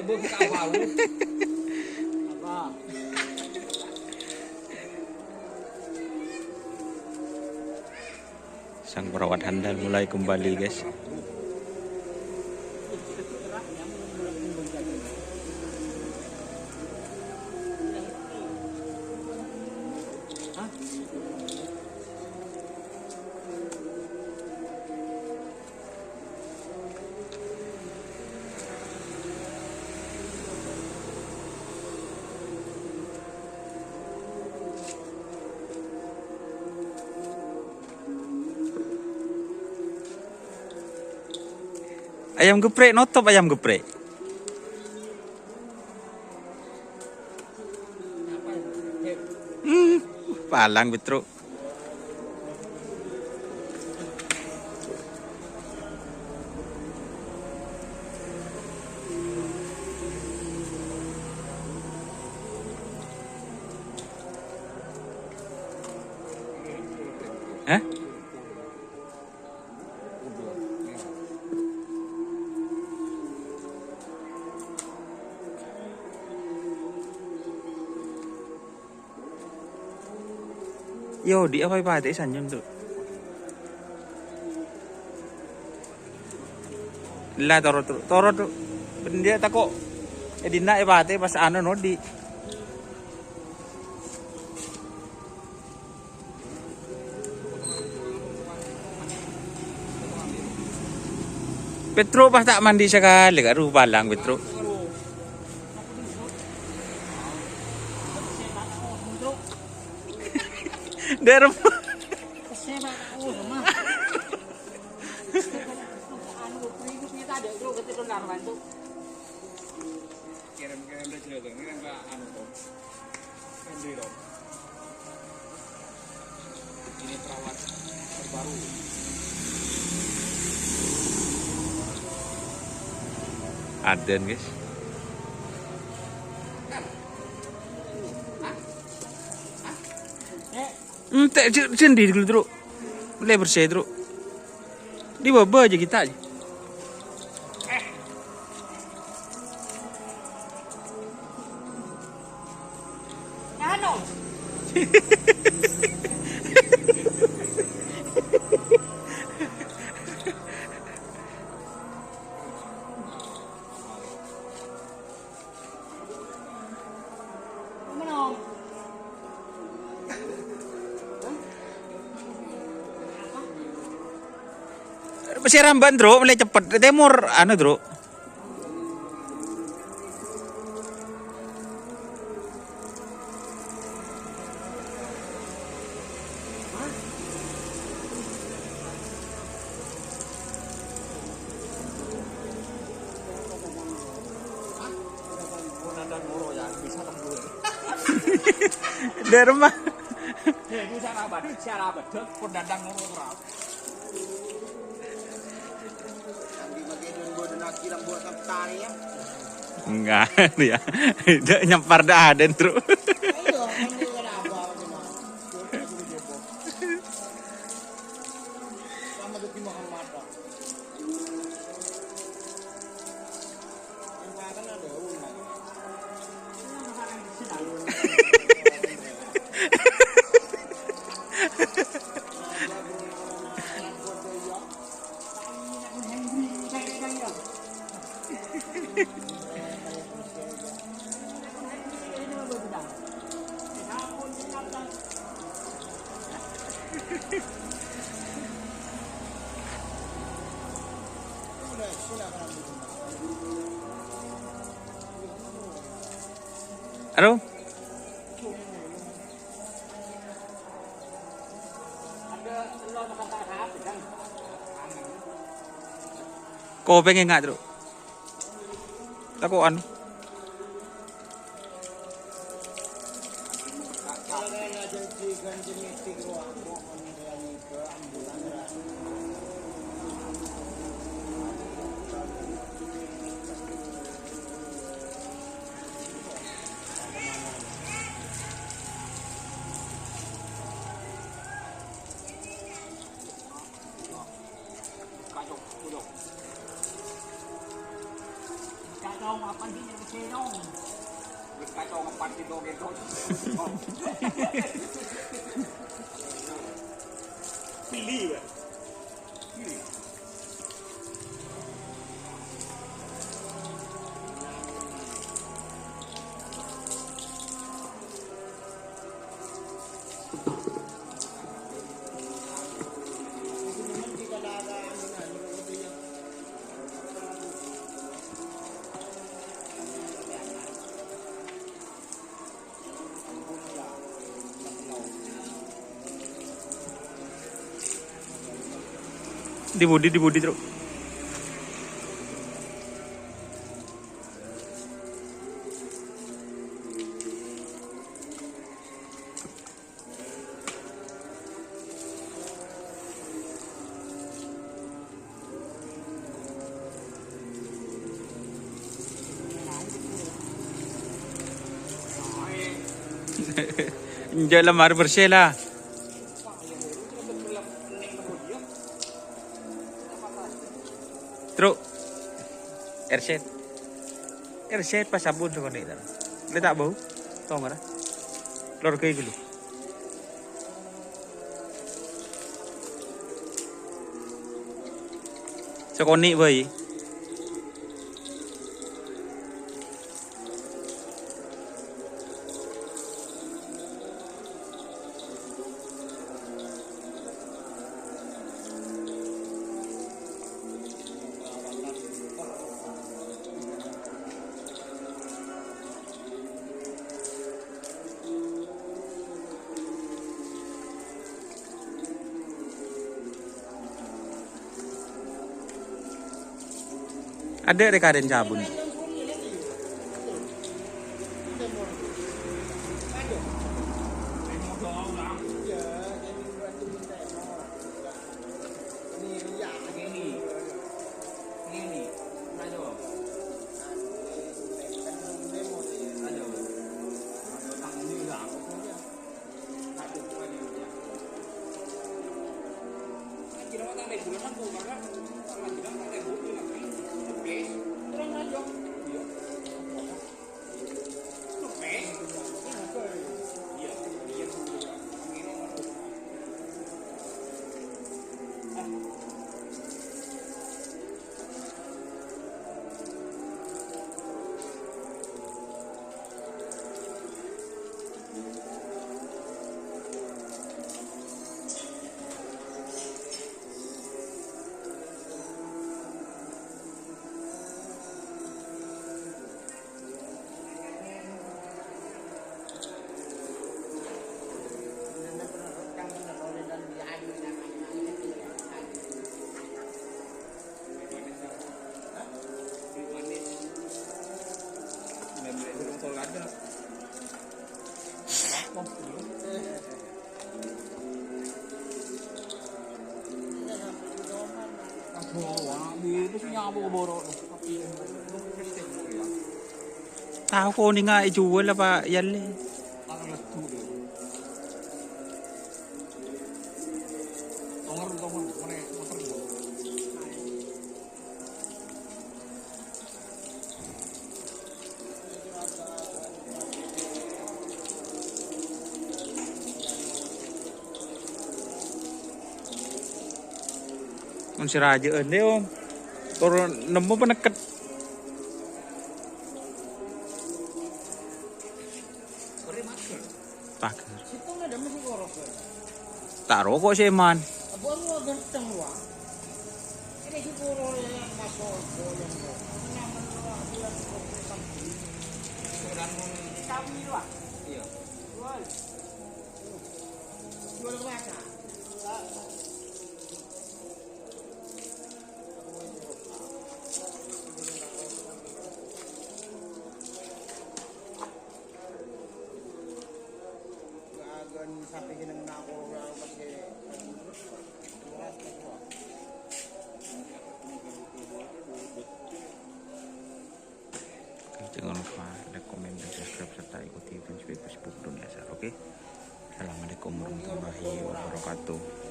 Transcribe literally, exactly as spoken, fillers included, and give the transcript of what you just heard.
Sang perawat handal mulai kembali, guys. Ayam geprek notop, ayam geprek. Hmm, palang, Petruk. Hah? Yo, di apa pate sanyem tu? La toro tu, toro tu. Bendè tako. E dinna' e pate pas anu nodi. Petruk pas ta' mandi sakalè, karo palang, Petruk. Derem. Kirim-kirim aja, Bang. Ini kan Pak anu, Bang. Ini perawat terbaru. Aden, guys. Ente' je-, jendi dulu, Truk. Mulai bersih, Truk. Di baba aja kita aja. Anu. Sè rambâ'ân, Truk, mulai cepet. Tèmor, anu, Truk. Derma. Enggak, ya. Dak nyempar dak aden, Truk. Halo? Kopèng enga', Truk. Tako'an. Pilih, ya. Pilih. Di budi, di budi, Truk. Enjâ' lemari bersè la. Truk. Erset. Erset pas sabun sakonè' ta. Lè ta' bâu. Tongara. Lor ghâi ghâllu. Sakonè' bhâi. Adâ' rè karèn sabun. Tao konèngnga èjhuwâl apa yâ lè? Mon sè rajâ'ân, Om. Tor nemmo panèket. Paghâr. Ta' roko' sè man. Jangan lupa like, komen, dan subscribe, serta ikuti page Facebook Dunia Asar, oke? Assalamualaikum warahmatullahi wabarakatuh.